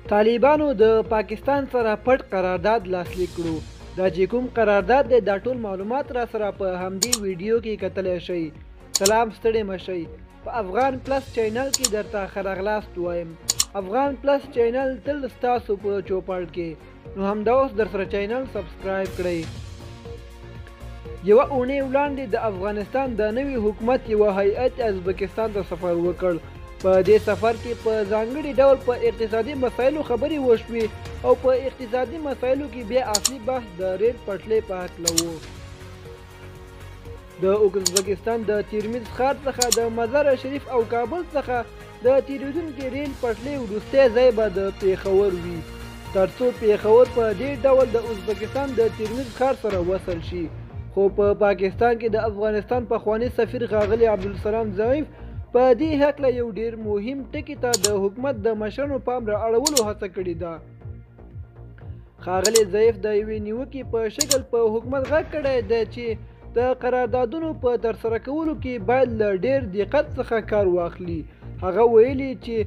طالبانو د پاکستان سره پټ قرارداد لاسلیک کړو. دا چې کوم قرارداد دی، دا ټول معلومات را سره په همدې ویډیو کې کتلی شئ. سلام، ستړي مه شئ. په افغان پلس چینل کې درته ښه راغلاست وایم. افغان پلس چینل تل ستاسو په چوپړ کې، نو همدا اوس درسره چینل سبسکرایب کړئ. یوه اونۍ وړاندې د افغانستان د نوي حکومت یوه هیئت ازبکستان ته سفر وکړ. په دې سفر کې په ځانګړي ډول په اقتصادي مسایلو خبرې وشوې او په اقتصادي مسایلو کې بیا اصلي بحث د ریل پټلۍ په هکله و. د ازبکستان د ترمذ ښار څخه د مزار شریف او کابل څخه د تیریدونکي ریل پټلۍ وروستی ځای به د پیښور وي، ترڅو پیښور په دې ډول د ازبکستان د ترمذ ښار سره وصل شي. خو په پاکستان کې د افغانستان پخوانی سفیر ښاغلی عبدالسلام ضعیف په دې هکله یو ډیر مهم ټکي ته د حکومت د مشرانو پام را اړولو هڅه کړې ده. ښاغلی ضعیف د یوې نیوکې په شکل په حکومت غږ کړی دی چې د قراردادونو په ترسره کولو کې باید له ډیر دقت څخه کار واخلي. هغه ویلي چې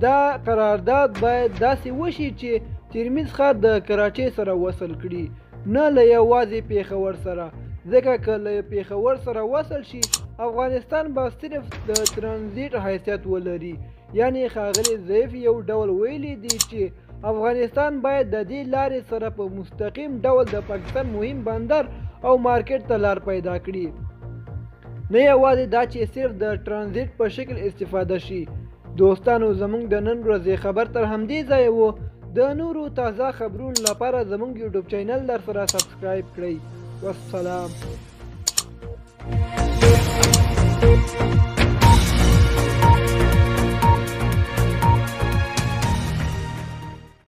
دا قرارداد باید داسې وشي چې ترمذ ښار د کراچۍ سره وصل کړي، نه له یوازې پیښور سره، ځکه که له پیښور سره وصل شي، افغانستان به صرف د ترانزیټ حیثیت ولري. یعنی ښاغلی ضعیف یو ډول ویلي دي چې افغانستان باید د دې لارې سره په مستقیم ډول د پاکستان مهم بندر او مارکیټ ته لار پیدا کړي، نه یوازې دا چې صرف د ترانزیټ په شکل استفاده شي. دوستانو، زموږ د نن ورځې خبر تر همدې ځایه و. د نورو تازه خبرونو لپاره زموږ یوټیوب چینل در سره سبسکرایب کړئ. والسلام.